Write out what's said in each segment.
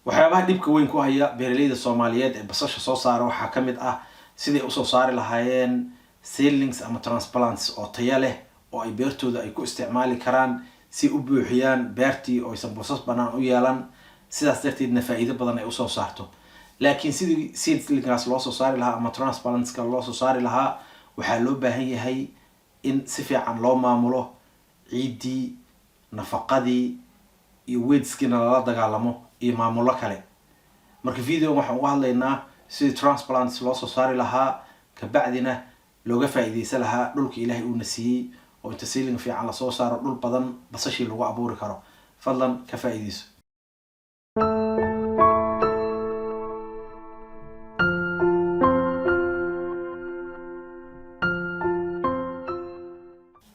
Waxyaabaha dhibka weyn ku haya beeraleyda Soomaaliyeed ee basasha soo saara waxaa ka mid ah siday usoo saari lahaayeen seedlings ama transplants oo taya leh oo ay beertooda ay ku isticmaali karaan si u buuxiyaan beertii oo aysan boosas banaan u yeelan, sidaas darteedna faa'iido badan ay usoo saarto. Laakiin sidii seedlingkaas loo soo saari lahaa ama transplantska loo soo saari lahaa, waxaa loo baahan yahay in si fiican loo maamulo ciiddii, nafaqadii iyo weedskiina lala dagaalamo iyo maamulo kale. Marka video waxaan uga hadlaynaa sidii transplants loo soo saari lahaa, kabacdina looga faa'iideysan lahaa dhulka Ilaahay uuna siiyey, oo inta seedling fiican lasoo saaro dhul badan basashii lagu abuuri karo. Fadlan ka faa'iideyso.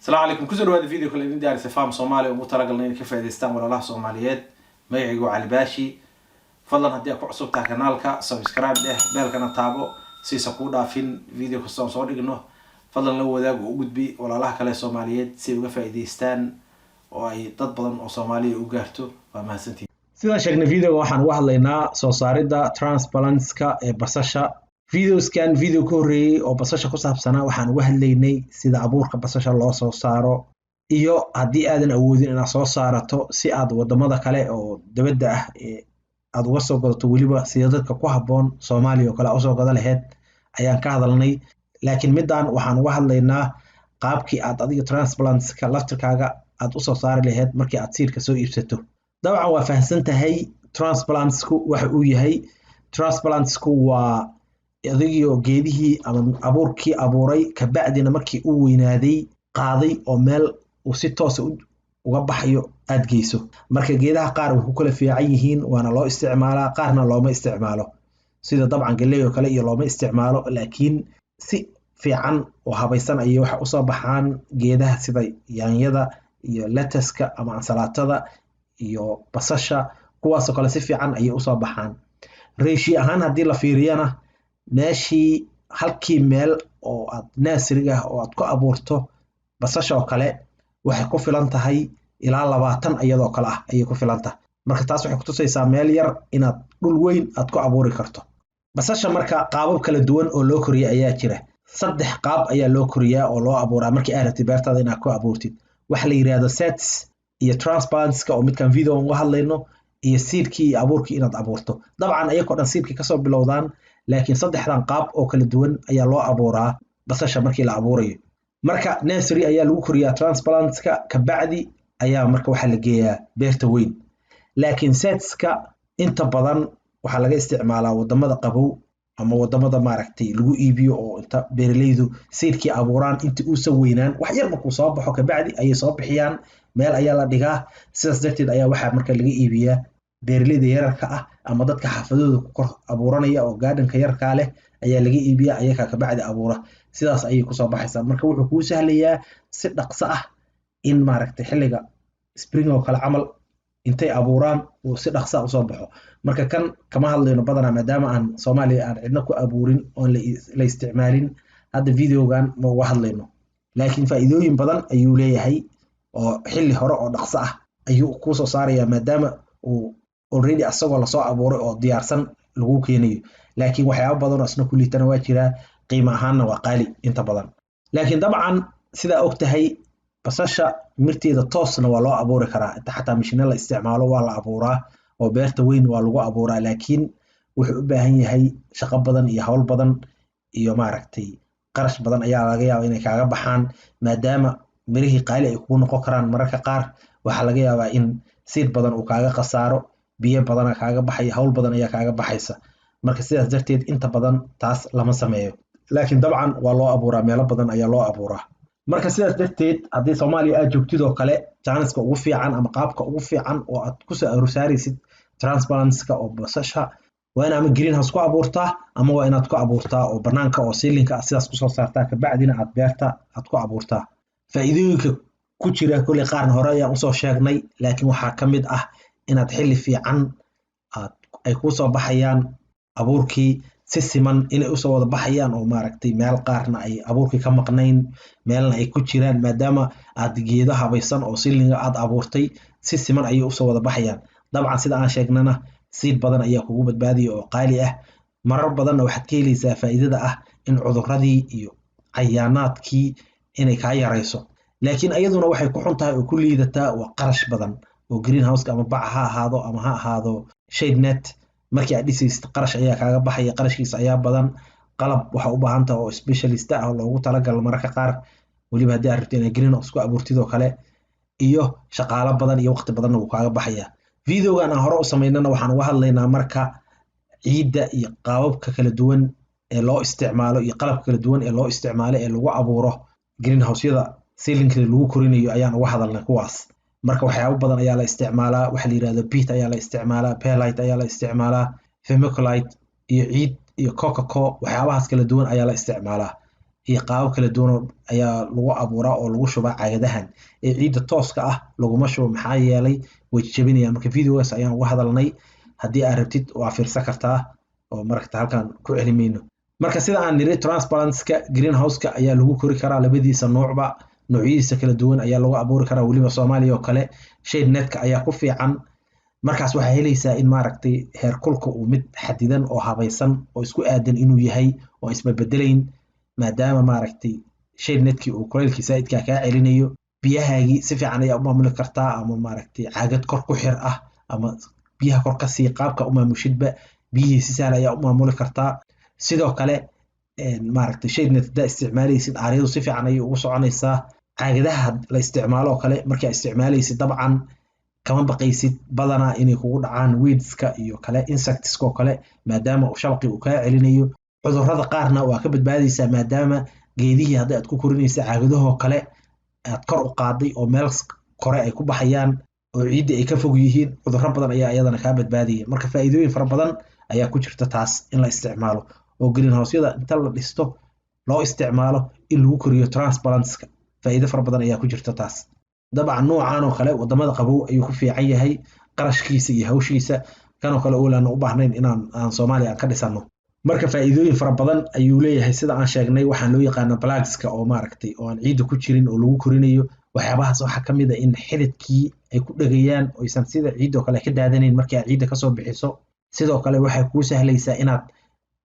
Asalaamu calaykum, kusoo dhawaada video kale idin diyaarisay Farm Soomaaliya, ugu talagalnay inay ka faa'iidaystaan walaalaha Soomaaliyeed. Magacaygu waa Cali Baashi. Fadlan haddii aad ku cusub tahay kanaalka, subscribe dheh, beelkana taabo siisa kuu dhaafin video kasta oon soo dhigno. Fadlan la wadaag oo u gudbi walaalaha kale Soomaaliyeed si ay uga faa'iidaystaan oo ay dad badan oo Soomaaliya u gaarto. Waa mahadsantihin. Sidaan sheegnay, videoga waxaan uga hadlaynaa soo saaridda transplantska ee basasha. Videoskan video ka horreeyey oo basasha ku saabsanaa waxaan uga hadlaynay sida abuurka basasha loo soo saaro, iyo haddii aadan awoodin inaad soo saarato, si aad wadamada kale oo dabadda ah ee aad uga soo gadato, weliba sida dadka ku habboon Soomaaliya oo kale usoo gada lahayd ayaan ka hadalnay. Laakiin middan waxaan uga hadlaynaa qaabkii aad adiga transplantska laftirkaaga aad usoo saari lahayd markii aad seedka soo iibsato. Dabcan waa fahamsan tahay transplantsku waxa uu yahay. Transplantsku waa adigio geedihii ama abuurkii abuuray, kabacdina markii uu weynaaday qaaday oo meel uu si toosa uga baxayo aad geyso. Marka geedaha qaar way ku kala fiican yihiin, waana loo isticmaalaa, qaarna looma isticmaalo, sida dabcan galley oo kale iyo looma isticmaalo. Laakiin si fiican oo habaysan ayay waxa usoo baxaan geedaha sida yaanyada iyo letaska ama ansalaatada iyo basasha, kuwaasoo kale si fiican ayay usoo baxaan. Reeshi ahaan haddii la fiiriyana, meeshii halkii meel oo aad nurseryga ah oo aad ku abuurto basasha oo kale waxay ku filan tahay ilaa 20 iyadoo kale ah ayay ku filan tahay. Marka taas waxay kutusaysaa meel yar inaad dhul weyn aad ku abuuri karto basasha. Marka qaabab kala duwan oo loo koriya ayaa jira. Saddex qaab ayaa loo koriyaa oo loo abuuraa markii aad rabtid beertaada inaad ku abuurtid: waxa la yidhahdo sets iyo transplantska oo midkan video uga hadlayno, iyo seedkii iyo abuurkii inaad abuurto. Dabcan ayakoo dhan seedkii kasoo bilowdaan, laakiin saddexdan qaab oo kala duwan ayaa loo abuuraa basasha markii la abuurayo. Marka nursery ayaa lagu koriyaa transplantska, kabacdi ayaa marka waxaa la geeyaa beerta weyn. Laakiin setska inta badan waxaa laga isticmaalaa wadamada qabow ama wadamada maaragtay lagu iibiyo, oo inta beeraleydu seedkii abuuraan, inta uusan weynaan wax yar markuu soo baxo kabacdi ayay soo bixiyaan, meel ayaa la dhigaa. Sidaas darteed ayaa waxaa marka laga iibiyaa beeraleyda yararka ah ama dadka xaafadooda ku kor abuuranaya oo gardenka yarkaa leh ayaa laga iibiyaa, ayagaa kabacdi abuura. Sidaas ayay kusoo baxaysaa. Marka wuxuu kuu sahlayaa si dhaqso ah in maaragtay xilliga spring oo kale camal intay abuuraan uu si dhaqsa usoo baxo. Marka kan kama hadlayno badanaa, maadaama aan Soomaaliya aan cidna ku abuurin oon la isticmaalin. Hadda videogan ma uga hadlayno, laakiin faa'iidooyin badan ayuu leeyahay oo xilli hore oo dhaqso ah ayuu kuusoo saarayaa, maadaama uu already asagoo lasoo abuuray oo diyaarsan lagu keenayo. Laakiin waxyaaba badan oo isna ku liitana waa jiraa, qiimo ahaanna waa qaali inta badan. Laakiin dabcan sidaa og tahay, basasha mirteeda toosna waa loo abuuri karaa, inta xataa mishina la isticmaalo waa la abuuraa oo beerta weyn waa lagu abuuraa. Laakiin wuxuu u baahan yahay shaqo badan iyo hawl badan iyo maaragtay qarash badan ayaa laga yaabaa inay kaaga baxaan, maadaama mirihii qaali ay kugu noqon karaan. Mararka qaar waxaa laga yaabaa in seed badan uu kaaga khasaaro, biyo badana kaaga baxaya, hawl badan ayaa kaaga baxaysa. Marka sidaas darteed inta badan taas lama sameeyo, laakiin dabcan waa loo abuuraa, meelo badan ayaa loo abuuraa. Marka sidaas darteed haddii Soomaaliya aad joogtid oo kale, jaaniska ugu fiican ama qaabka ugu fiican oo aad kusoo arusaaraysid transplantska oo basasha waa in ama greenhouse ku abuurtaa ama waa inaad ku abuurtaa oo banaanka oo seedlingka aad sidaas kusoo saartaa, kabacdina aad beerta aad ku abuurtaa. Faa'iidooyinka ku jira kolley qaarna hore ayaan usoo sheegnay, laakiin waxaa ka mid ah inaad xilli fiican aad ay kusoo baxayaan abuurkii, si siman inay usoo wada baxayaan, oo maaragtay meel qaarna ay abuurkii ka maqnayn, meelna ay ku jiraan. Maadaama aad geedo habaysan oo seedlinga aad abuurtay, si siman ayay usoo wada baxayaan. Dabcan sida aan sheegnana Seed badan ayaa kugu badbaadaya oo qaali ah. Marar badanna waxaad ka helaysaa faa'iidada ah in cuduradii iyo cayaanaadkii inay kaa yarayso. Laakiin ayaduna waxay ku xun tahay oo ku liidataa waa qarash badan, oo greenhouseka ama baca ha ahaado ama ha ahaado shade net, markii aad dhisaysid qarash ayaa kaaga baxaya, qarashkiisa ayaa badan. Qalab waxa u baahan tahay oo specialist ah oo loogu talagalo mararka qaar, weliba haddii aad rabto inaad greenhouse ku abuurtid oo kale, iyo shaqaalo badan iyo waqti badanna wuu kaaga baxaya. Videogan aan hore u samaynana waxaan uga hadlaynaa marka ciidda iyo qaababka kala duwan ee loo isticmaalo iyo qalabka kala duwan ee loo isticmaalo ee lagu abuuro greenhouse-yada seedlingka lagu korinayo ayaan uga hadalnay kuwaas. Marka waxyaabo badan ayaa la isticmaalaa, waxa la yirahdo peat ayaa la isticmaalaa, perlite ayaa la isticmaalaa, vermiculite iyo ciid iyo coco, waxyaabahaas kala duwan ayaa la isticmaalaa, iyo qaabab kala duwan ayaa lagu abuuraa oo lagu shubaa caagadahan. Ee ciidda tooska ah laguma shubo, maxaa yeelay way jebinayaan. Marka videogaas ayaan uga hadalnay, haddii aad rabtid waa fiirsan kartaa oo maragta halkan ku celimayno. Marka sida aan niri, transplantska greenhouseka ayaa lagu kori karaa labadiisa noocba, noocyadiisa kala duwan ayaa lagu abuuri karaa. Weliba Soomaaliya oo kale shade netka ayaa ku fiican. Markaas waxaa helaysaa in maaragtay heerkulka uu mid xadidan oo habaysan oo isku aadan inuu yahay oo isbabedelayn, maadaama maaragtay shade netkii uu kulaylkii saa'idkaa kaa celinayo. Biyahaagii si fiican ayaa u maamuli kartaa, ama maaragtay caagad kor ku xir ah ama biyaha kor ka sii, qaabka u maamushidba biyihii si sahal ayaa u maamuli kartaa. Sidoo kale maaragtay shade net haddaa isticmaalaysid, aaryadu si fiican ayay ugu soconaysaa. Caagadaha la isticmaalo oo kale markaa isticmaalaysid, dabcan kama baqaysid badanaa inay kugu dhacaan weedska iyo kale insectska oo kale, maadaama uu shabaqii uu kaa celinayo. Cudurrada qaarna waa ka badbaadaysaa, maadaama geedihii hadda aad ku korinaysa caagadahoo kale aad kor u qaaday oo meel kore ay ku baxayaan oo ciidda ay ka fog yihiin, cudurro badan ayaa iyadana kaa badbaadaya. Marka faa'iidooyin fara badan ayaa ku jirta taas in la isticmaalo oo greenhouse-yada inta la dhisto loo isticmaalo in lagu koriyo transplantska. Faa'iido fara badan ayaa ku jirta taas. Dabcan noocan oo kale wadamada qabow ayuu ku fiican yahay, qarashkiisa iyo hawshiisa kanoo kale oolaan u baahnayn inaan aan Soomaaliya aan ka dhisano. Marka faa'iidooyin fara badan ayuu leeyahay. Sida aan sheegnay, waxaan loo yaqaano plugska oo maaragtay oo aan ciidda ku jirin oo lagu korinayo waxyaabahaas, waxaa ka mid ah in xididkii ay ku dhegayaan oo aysan sida ciidda oo kale ka daadanayn markii aad ciidda kasoo bixiso. Sidoo kale waxay kuu sahlaysaa inaad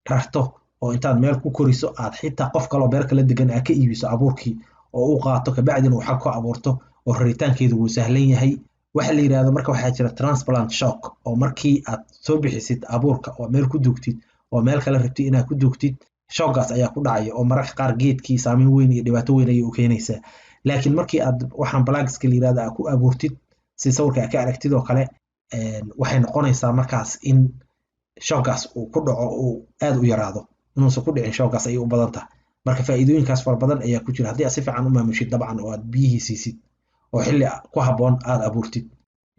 rarto oo intaad meel ku koriso aad xitaa qof kaloo beer kala degan aad ka iibiso abuurkii oo uu qaato, kabacdina uu xag ku abuurto, oo raritaankeedu wuu sahlan yahay. Waxa la yidhahdo marka waxaa jira transplant shock, oo markii aad soo bixisid abuurka oo meel ku duugtid oo meel kale rabtid inaad ku duugtid, shockgaas ayaa ku dhacaya oo mararka qaar geedkii saameyn weyn iyo dhibaato weyn ayay u keenaysaa. Laakiin markii aad waxaan plugska la yidhahdo aad ku abuurtid si sawirka aad ka aragtid oo kale, waxay noqonaysaa markaas in shockgaas uu ku dhaco uu aad u yaraado, inuusan ku dhicin shockgaas ayay u badan tahay. Marka faa'iidooyinkaas fara badan ayaa ku jira haddii aad si fiican u maamushid dabcan, oo aad biyihii siisid oo xilli ku habboon aad abuurtid.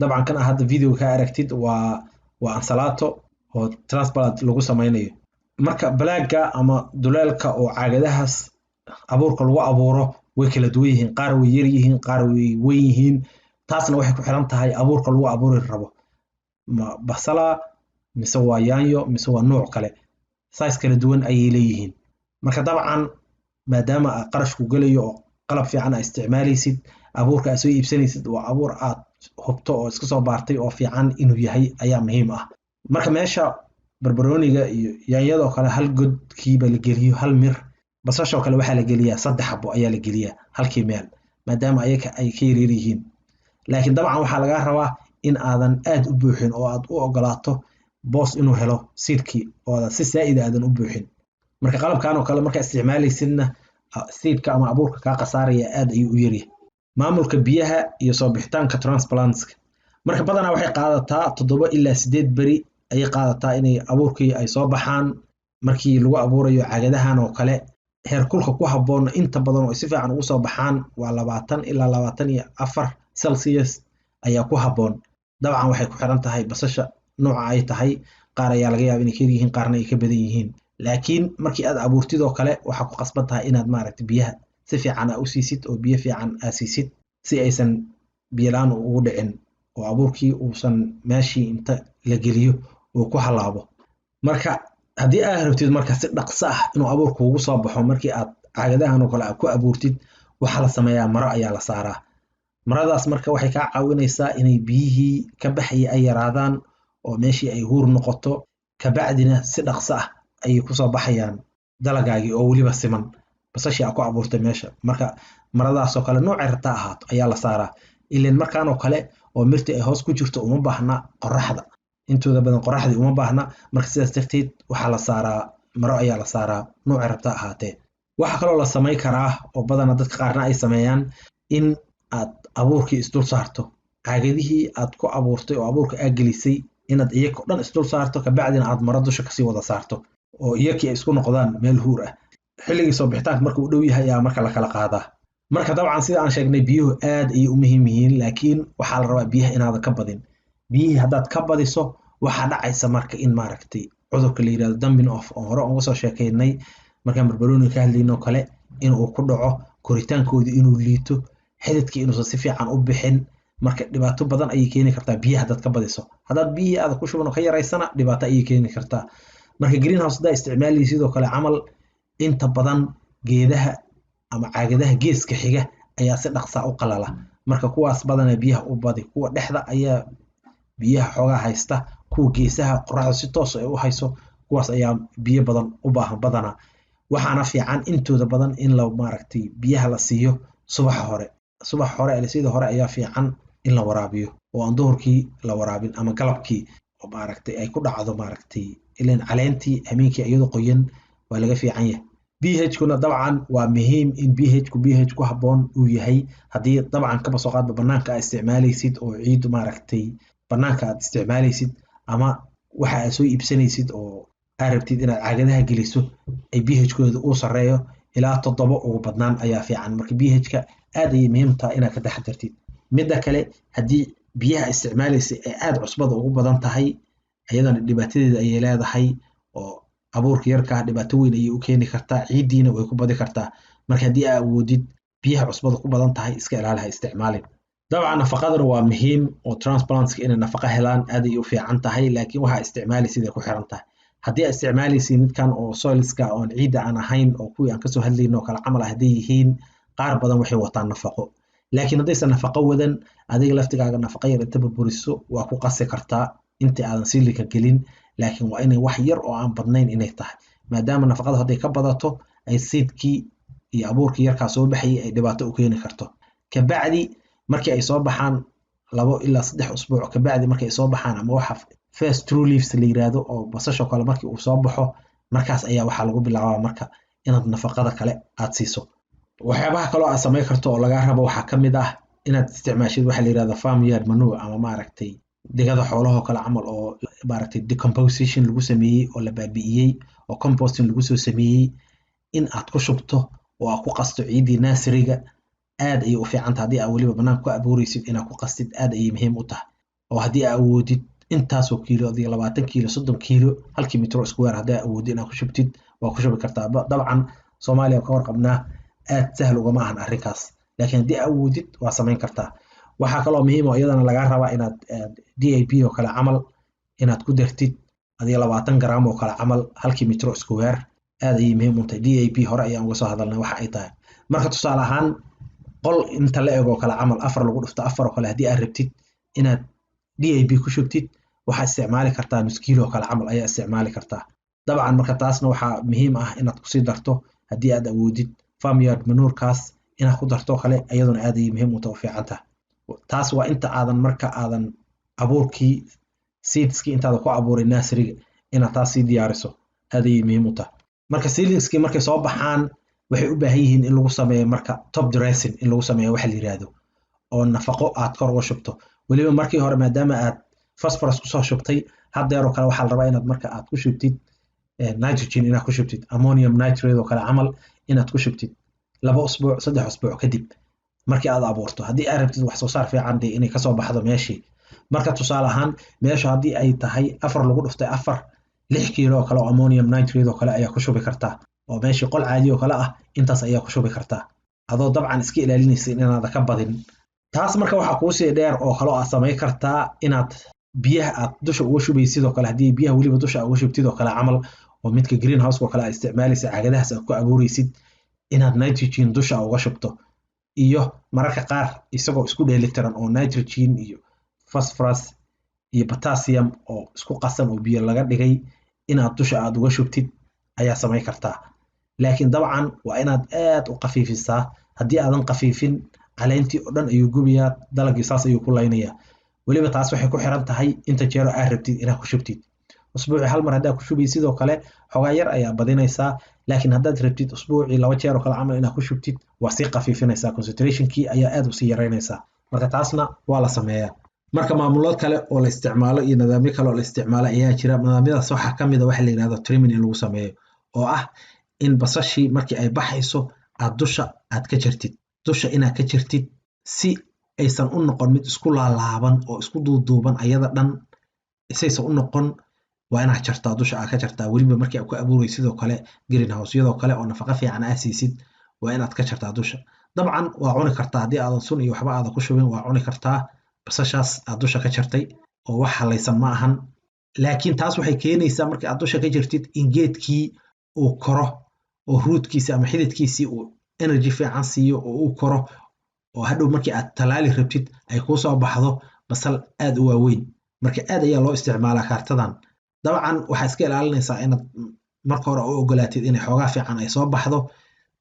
Dabcan kan aad hadda video ka aragtid waa ansalato oo transplant lagu sameynayo. Marka plugga ama duleelka oo caagadahaas abuurka lagu abuuro way kala duwan yihiin, qaar way yar yihiin, qaar way weyn yihiin. Taasna waxay ku xiran tahay abuurka lagu abuuri rabo, ma basala mise waa yaanyo mise waa nooc kale, size kala duwan ayay leeyihiin. Marka dabcan maadaama aad qarashku gelayo oo qalab fiican aad isticmaalaysid, abuurka aad soo iibsanaysid waa abuur aad hubto oo iska soo baartay oo fiican inuu yahay ayaa muhiim ah. Marka meesha barbarooniga iyo yaanyadoo kale hal godkiiba la geliyo hal mir, basashoo kale waxaa la geliyaa 3 xabo ayaa la geliyaa halkii meel, maadaama ayaga ay ka yaryar yihiin. Laakiin dabcan waxaa lagaa rabaa in aadan aad u buuxin oo aad u ogolaato boos inuu helo seedkii, oo aadan si saa'id aadan u buuxin. Marka qalabkan oo kale markaa isticmaalaysidna, seedka ama abuurka kaa khasaaraya aad ayuu u yaryahay. Maamulka biyaha iyo soo bixitaanka transplantska marka badanaa waxay qaadataa 7 ilaa 8 beri ayay qaadataa inay abuurkii ay soo baxaan markii lagu abuurayo caagadahan oo kale. Heerkulka ku habboon inta badan oo ay si fiican ugu soo baxaan waa 20 ilaa 24 Celsius ayaa ku habboon. Dabcan waxay ku xiran tahay basasha nooca ay tahay, qaar ayaa laga yaabaa inay ka yar yihiin, qaarna ay ka badan yihiin. Laakiin markii aad abuurtid oo kale waxaa ku qasban tahay inaad maaragtay biyaha si fiican aa u siisid oo biyo fiican aa siisid si aysan biyo la'aan ugu dhicin oo abuurkii uusan meeshii inta la geliyo uu ku halaabo. Marka haddii aad rabtid marka si dhaqso ah inuu abuurku ugu soo baxo markii aad caagadahan oo kale aad ku abuurtid, waxaa la sameeyaa maro ayaa la saaraa. Maradaas marka waxay kaa caawinaysaa inay biyihii ka baxayay ay yaraadaan oo meeshii ay huur noqoto. Kabacdina si dhaqso ah ayay kusoo baxayaan dalagaagii oo weliba siman basashii aa ku abuurtay meesha. Marka maradaasoo kale noocay rabtaa ahaato ayaa la saaraa, ilan markaanoo kale oo mirtii ay hoos ku jirto uma baahna qoraxda, intooda badan qoraxdii uma baahna. Marka sidaas darteed waxaa la saaraa maro ayaa la saaraa noocay rabtaa ahaatee. Waxaa kaloo la samayn karaa oo badana dadka qaarna ay sameeyaan in aad abuurkii isdul saarto, caagadihii aad ku abuurtay oo abuurka aad gelisay inaad iyaka o dhan isdul saarto, kabacdina aad maro dusha kasii wada saarto oo iyakii ay isku noqdaan meel huur ah. Xilligii soo bixitaanka marka uu dhow yahay ayaa marka la kala qaadaa. Marka dabcan sida aan sheegnay biyuhu aad ayay u muhiim yihiin, laakiin waxaa la rabaa biyaha inaadan ka badin. Biyihii haddaad ka badiso waxaa dhacaysa marka in maaragtay cudurka la yirahdo dumping off oo hore uga soo sheekeynay markaan barbarooniga ka hadlaynoo kale inuu ku dhaco, koritaankoodii inuu liito, xididkii inuusan si fiican u bixin. Marka dhibaato badan ayay keeni kartaa biyaha haddaad ka badiso. Haddaad biyihii aada ku shuban oo ka yaraysana dhibaato ayay keeni kartaa. Marka greenhouse haddaa isticmaalayay sidoo kale camal, inta badan geedaha ama caagadaha geeska xiga ayaa si dhaqsaa u qalala. Marka kuwaas badanaa biyaha u badi, kuwa dhexda ayaa biyaha xoogaa haysta, kuwa geesaha qoraxda si toos ay u hayso kuwaas ayaa biyo badan u baahan badanaa. Waxaana fiican intooda badan in la maaragtay biyaha la siiyo subaxa hore. Subaxa hore alisida hore ayaa fiican in la waraabiyo oo aan duhurkii la waraabin ama galabkii oo maaragtay ay ku dhacdo maaragtay, ileen caleentii hameenkii iyadoo qoyan waa laga fiican yahay. pH-kuna dabcan waa muhiim in pH-ku pH ku habboon uu yahay. Haddii dabcan kaba soo qaadba banaanka aad isticmaalaysid oo ciid maaragtay banaanka aad isticmaalaysid ama waxa aad soo iibsanaysid oo aad rabtid inaad caagadaha geliso ay pH-kooda uu sarreeyo ilaa 7 ugu badnaan ayaa fiican. Marka pH-ka aad ayay muhiim tahay inaad ka taxadartid. Midda kale, haddii biyaha isticmaalaysa ay aad cusbada ugu badan tahay, iyadana dhibaatadeeda ayay leedahay oo abuurka yarkaa dhibaato weyn ayay u keeni kartaa, ciiddiina way ku badi kartaa. Marka haddii aa awoodid biyaha cusbada ku badan tahay iska ilaali, ha isticmaalin. Dabcan nafaqadana waa muhiim oo transplantska inay nafaqa helaan aad ayay u fiican tahay, laakiin waxaa isticmaalaysid ay ku xiran tahay. Haddii aad isticmaalaysid midkan oo soilska oon ciidda aan ahayn oo kuwii aan kasoo hadlayno oo kale camal ah hadday yihiin, qaar badan waxay wataan nafaqo. Laakiin haddaysan nafaqo wadan, adiga laftigaaga nafaqa yar inta burburiso waa ku qasi kartaa inta aadan siilika gelin, laakiin waa inay wax yar oo aan badnayn inay tahay, maadaama nafaqada hadday ka badato ay siidkii iyo abuurkii yarkaa soo baxayay ay dhibaato u keeni karto. Kabacdi markii ay soo baxaan 2 ilaa 3 usbuuc kabacdi markay soo baxaan ama waxa first true leaves la yiraahdo oo basasha kale markii uu soo baxo, markaas ayaa waxaa lagu bilaabaa marka inaad nafaqada kale aad siiso. Waxyaabaha kaloo aad samayn karto oo lagaa rabo waxaa ka mid ah inaad isticmaashid waxa la yirahdo farmyard manure ama maaragtay digada xoolahoo kale camal oo maaragtay decomposition lagu sameeyey oo la baabi'iyey oo composting lagu soo sameeyey, in aad ku shubto oo aad ku qasto ciiddii naasiriga. Aad ayay u fiican tahay haddii aad weliba banaanka ku abuuraysid inaad ku qastid, aad ayay muhiim u tahay. Oo haddii aad awoodid intaasoo kiilo, adiga 20 kiilo 30 kiilo halkii mitro square haddii aad awoodid inaad ku shubtid waa ku shubi kartaa. Dabcan Soomaaliya ka warqabnaa aad sahal ugama ahan arrinkaas, laakiin haddii aad awoodid waa samayn kartaa. Waxaa kaloo muhiim oo iyadana lagaa rabaa inaad DAP oo kale camal inaad ku dartid adiga 20 garaam oo kale camal halkii mitro square, aad ayay muhiim u tahay. DAP hore ayaan uga soo hadalnay waxa ay tahay. Marka tusaale ahaan qol inta la eg oo kale camal 4 lagu dhufto 4 oo kale haddii aad rabtid inaad DAP ku shubtid, waxaad isticmaali kartaa nus kiilo oo kale camal ayaa isticmaali kartaa. Dabcan marka taasna waxaa muhiim ah inaad kusii darto haddii aad awoodid farmyard manurekaas inaad ku darto kale, iyaduna aad ayay muhiim u tahay, u fiican tahay. Taas waa inta aadan marka aadan abuurkii seedskii intaadan ku abuuray naasiriga inaad taas sii diyaariso, aad ayay muhiim u tahay. Marka seedlingskii markay soo baxaan waxay u baahan yihiin in lagu sameeyo marka top dressing in lagu sameeyo waxa la yiraahdo oo nafaqo aad kor uga shubto. Weliba markii hore maadaama aad phosphorus kusoo shubtay, haddeer oo kale waxaa la rabaa inaad marka aad ku shubtid nitrogen, inaad ku shubtid ammonium nitrate oo kale camal inaad ku shubtid 2 usbuuc 3 usbuuc kadib markii aad abuurto, haddii aad rabtid wax soo saar fiican dee inay kasoo baxdo meeshii. Marka tusaale ahaan meesha haddii ay tahay 4 lagu dhuftay 4, 6 kiilo oo kale oo ammonium nitrate oo kale ayaa ku shubi kartaa, oo meeshii qol caadi oo kale ah intaas ayaa ku shubi kartaa, adoo dabcan iska ilaalinaysa inaadan ka badin. Taas marka waxaa kuusii dheer oo kale oo aad samayn kartaa inaad biyaha aad dusha uga shubaysid oo kale, haddii biyaha weliba dusha uga shubtid oo kale camal oo midka greenhouse oo kale aad isticmaalaysid caagadahaas aad ku abuuraysid, inaad nitrogen dusha uga shubto, iyo mararka qaar isagoo isku dheelitiran oo nitrogen iyo phosphorus iyo potassium oo isku qasan oo biyo laga dhigay inaad dusha aad uga shubtid ayaa samayn kartaa. Laakiin dabcan waa inaad aad u qafiifisaa. Haddii aadan qafiifin, caleentii oo dhan ayuu gubayaa, dalagii saas ayuu ku laynayaa. Weliba taas waxay ku xiran tahay inta jeero aad rabtid inaad ku shubtid. Usbuucii hal mar haddaad ku shubay, sidoo kale xogaa yar ayaa badinaysaa, laakiin haddaad rabtid usbuucii 2 jeer oo kale camal inaad ku shubtid, waa sii qafiifinaysaa, concentrationkii ayaa aad usii yaraynaysaa. Marka taasna waa la sameeyaa. Marka maamulood kale oo la isticmaalo iyo nidaamyo kale oo la isticmaalo ayaa jira. Nidaamyadaas waxaa ka mid a waxa la yidhahdo trimming in lagu sameeyo, oo ah in basashii markii ay baxayso aad dusha aad ka jartid, dusha inaad ka jartid si aysan u noqon mid isku laalaaban oo isku duuduuban ayada dhan isaysan u noqon. Waa inaad jartaa, dusha aad ka jartaa. Weliba markii aad ku abuuray sidoo kale greenhouse iyadoo kale oo nafaqo fiican aad siisid, waa inaad ka jartaa dusha. Dabcan waa cuni kartaa haddii aadan sun iyo waxba aadan ku shubin, waa cuni kartaa basashaas aad dusha ka jartay oo wax halaysan ma ahan. Laakiin taas waxay keenaysaa markii aad dusha ka jartid in geedkii uu koro oo rootkiisi ama xididkiisii uu energy fiican siiyo oo uu koro, oo hadhow markii aad talaali rabtid ay kuu soo baxdo basal aad u waaweyn. Marka aad ayaa loo isticmaalaa kaartadan. Dabcan waxaa iska ilaalinaysaa inaad marka hore u ogolaatid inay xoogaa fiican ay soo baxdo,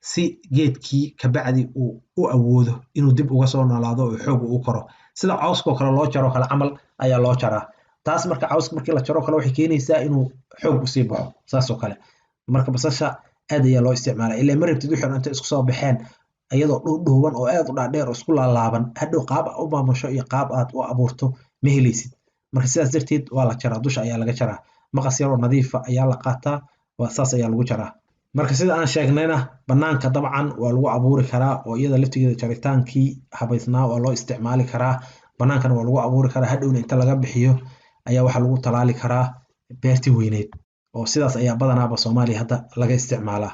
si geedkii kabacdi uu u awoodo inuu dib uga soo noolaado oo xoog u koro. Sida cawskoo kale loo jaro kale camal ayaa loo jaraa taas. Marka cawska markii la jaro kale waxay keenaysaa inuu xoog usii baxo, saasoo kale. Marka basasha aad ayaa loo isticmaalaa, ilaa ma rabtid wixii dhan intay isku soo baxeen iyadoo dhuudhuuban oo aad u dhaadheer oo isku laalaaban, hadhow qaab aad u maamusho iyo qaab aad u abuurto ma helaysid. Marka sidaas darteed waa la jaraa, dusha ayaa laga jaraa. Maqas yaroo nadiifa ayaa la qaataa, waa saas ayaa lagu jaraa. Marka sida aan sheegnayna, banaanka dabcan waa lagu abuuri karaa oo iyada laftigeeda jaritaankii habaysnaa waa loo isticmaali karaa, banaankana waa lagu abuuri karaa. Hadhowna inta laga bixiyo ayaa waxaa lagu talaali karaa beertii weyneed, oo sidaas ayaa badanaaba Soomaaliya hadda laga isticmaalaa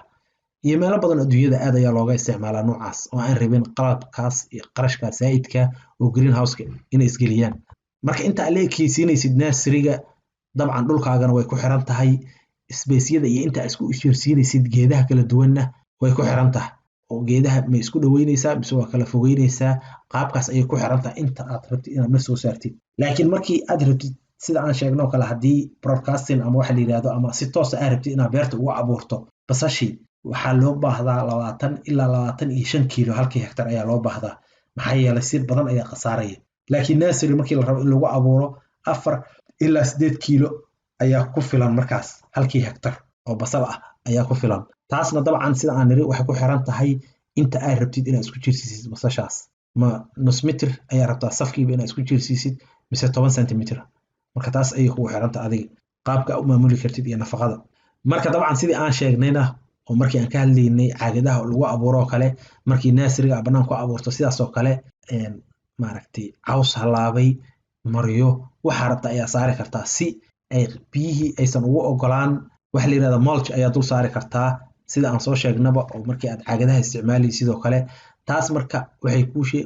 iyo meelo badan adduunyada aad ayaa looga isticmaalaa noocaas, oo aan rabin qalabkaas iyo qarashkaas zaa'idka oo greenhouseka inay isgeliyaan. Marka inta aad la ekeysiinaysid nurseryga, dabcan dhulkaagana way ku xiran tahay, spaceyada iyo inta aad isku isjiirsiinaysid geedaha kala duwanna way ku xiran tahay, oo geedaha ma isku dhaweynaysaa mise waa kala fogeynaysaa, qaabkaas ayay ku xiran tahay inta aad rabtid inaad mar soo saartid. Laakiin markii aad rabtid, sida aan sheegno kale, haddii broadcasting ama waxa la yidhahdo ama si toosa aad rabtid inaad beerta uga abuurto basashii, waxaa loo baahdaa 20 ilaa 25 kiilo halkii hektar ayaa loo baahdaa, maxaa yeelay si badan ayaa khasaaraya. Laakiin nursery markii la rabo in lagu abuuro, 4 ilaa 8 kiilo ayaa ku filan markaas, halkii hektar oo basal ah ayaa ku filan. Taasna dabcan sida aan niri waxay ku xiran tahay inta aad rabtid inaad isku jirsiisid basashaas. Ma nus mitir ayaa rabtaa safkiiba inaad isku jirsiisid mise 10 centimeter? Marka taas ayay kugu xiran tahay adiga qaabka aad u maamuli kartid iyo nafaqada. Marka dabcan sidii aan sheegnayna oo markii aan ka hadlaynay caagadaha lagu abuuro oo kale, markii nurseryga aad bannaan ku abuurto, sidaas oo kale maaragtay caws halaabay, maryo, waxaa rabta ayaa saari kartaa si ay biyihii aysan ugu ogolaan. Waxa la yidhahda mulch ayaa dul saari kartaa, sida aan soo sheegnaba oo markii aad caagadaha isticmaalaysid sidoo kale. Taas marka waxay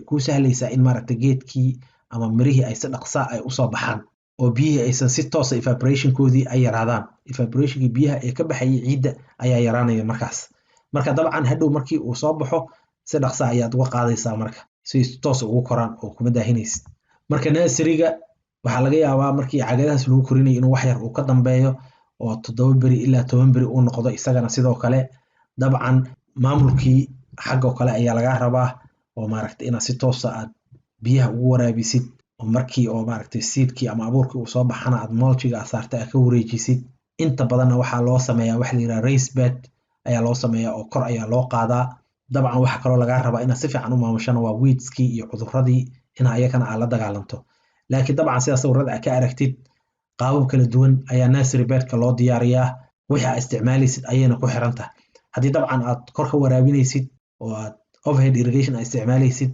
kuu sahlaysaa in maaragtay geedkii ama mirihii ay si dhaqsa ay usoo baxaan oo biyihii aysan si toosa evaporationkoodii ay yaraadaan, evaporationkii biyaha ee ka baxayay ciidda ayaa yaraanaya markaas. Marka dabcan hadhow markii uu soo baxo si dhaqsa ayaad uga qaadaysaa, marka si toos ugu koraan oo kuma daahinaysid. Marka nurseryga waxaa laga yaabaa markii caagadahaas lagu korinayo inuu wax yar uu ka dambeeyo oo 7 beri ilaa 10 beri uu noqdo isagana. Sidoo kale dabcan maamulkii xaggoo kale ayaa lagaa rabaa oo maaragtay inaad si toosa aad biyaha ugu waraabisid, oo markii oo maaragtay seedkii ama abuurkii uu soo baxana aad mulchiga aad saartay aad ka wareejisid. Inta badanna waxaa loo sameeyaa waxa la yidhaha raised bed ayaa loo sameeyaa oo kor ayaa loo qaadaa. Dabcan waxaa kaloo lagaa rabaa inaad si fiican u maamushana waa weedskii iyo cuduradii in ayagana aad la dagaalanto. Laakiin dabcan sidaa sawirada aad ka aragtid, qaabab kala duwan ayaa nursery bedka loo diyaariyaa, wixii aad isticmaalaysid ayayna ku xiran tahay. Haddii dabcan aad kor ka waraabinaysid oo aad overhead irrigation aad isticmaalaysid,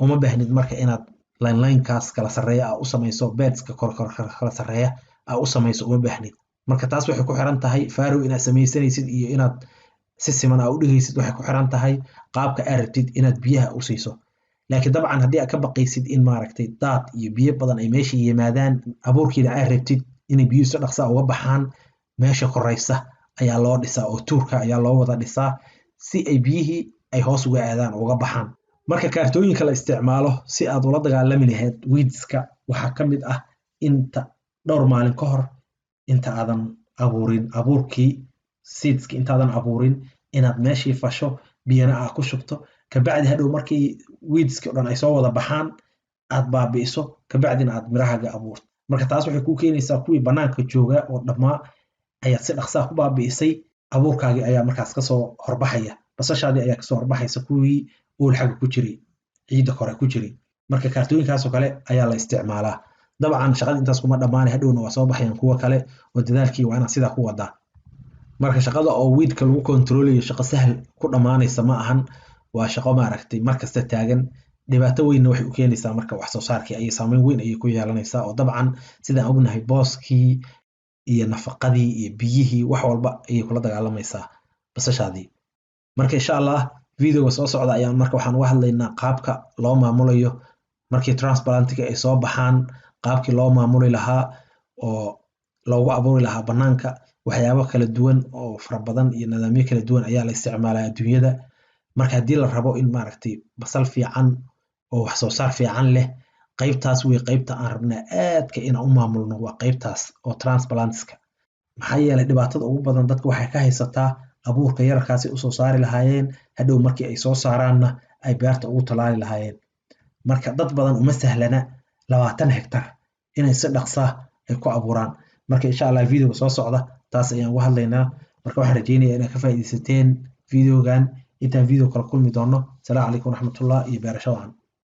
uma baahnid marka inaad linelinekaas kala sarreeya aa u samayso, bedska kor kor kala sarreeya aa u samayso uma baahnid. Marka taas waxay ku xiran tahay furrow inaad samaysanaysid iyo inaad si siman aa u dhigaysid, waxay ku xiran tahay qaabka aad rabtid inaad biyaha u siiso. Laakiin dabcan haddii aad ka baqaysid in maaragtay daad iyo biyo badan ay meesha yimaadaan, abuurkiina aad rabtid inay biyuhu si dhaqsa uga baxaan, meesha koraysa ayaa loo dhisaa oo tuurka ayaa loo wada dhisaa si ay biyihii ay hoos uga aadaan oo uga baxaan. Marka kaartooyinka la isticmaalo si aad ula dagaalami lahayd weedska waxaa ka mid ah Inta dhowr maalin ka hor inta aadan abuurin abuurkii, seedski intaadan abuurin, inaad meeshii fasho, biyana aad ku shubto. Kabacdi hadhow markii weedski o dhan ay soo wada baxaan, aad baabi'iso, kabacdina aad mirahaaga abuurto. Marka taas waxay kuu keenaysaa kuwii banaanka jooga oo dhammaa ayaad si dhaqsaa ku baabi'isay. Abuurkaagii ayaa markaas kasoo horbaxaya, basashaadii ayaa kasoo horbaxaysa kuwii ool xagga ku jiray, ciidda kore ku jiray. Marka kaartooyinkaasoo kale ayaa la isticmaalaa. Dabcan shaqada intaas kuma dhammaanay, hadhowna waa soo baxayaan kuwo kale oo dadaalkii waa inaad sidaa ku wadaa. Marka shaqada oo weedka lagu kontroolayo shaqo sahal ku dhammaanaysa ma ahan. Waa shaqo maaragtay markasta taagan. Dhibaato weynna waxay u keenaysaa marka wax soo saarkii ayay saameyn weyn ayay ku yeelanaysaa, oo dabcan sidaan ognahay booskii iyo nafaqadii iyo biyihii, wax walba ayay kula dagaalamaysaa basashaadii. Marka insha Allah videoga soo socda ayaan marka waxaan uga hadlaynaa qaabka loo maamulayo markii transplantiga ay soo baxaan, qaabkii loo maamuli lahaa oo loogu abuuri lahaa banaanka. Waxyaabo kala duwan oo fara badan iyo nidaamyo kala duwan ayaa la isticmaalaa adduunyada. Marka haddii la rabo in maaragtay basal fiican oo wax soo saar fiican leh, qaybtaas wey qaybta aan rabnaa aadka inaan u maamulno, waa qaybtaas oo transplantska. Maxaa yeelay dhibaatada ugu badan dadka waxay ka haysataa abuurka yararkaasi usoo saari lahaayeen, hadhow markii ay soo saaraanna ay beerta ugu tallaali lahaayeen. Marka dad badan uma sahlana 20 hektar inay si dhaqsa ay ku abuuraan. Marka insha Allah videoga soo socda taas ayaan uga hadlaynaa. Marka waxaan rajeynaya inaad ka faa'iidaysateen videogan. Intaan video kala kulmi doono, asalaamu calaykum waraxmatullah iyo beerasho wacan.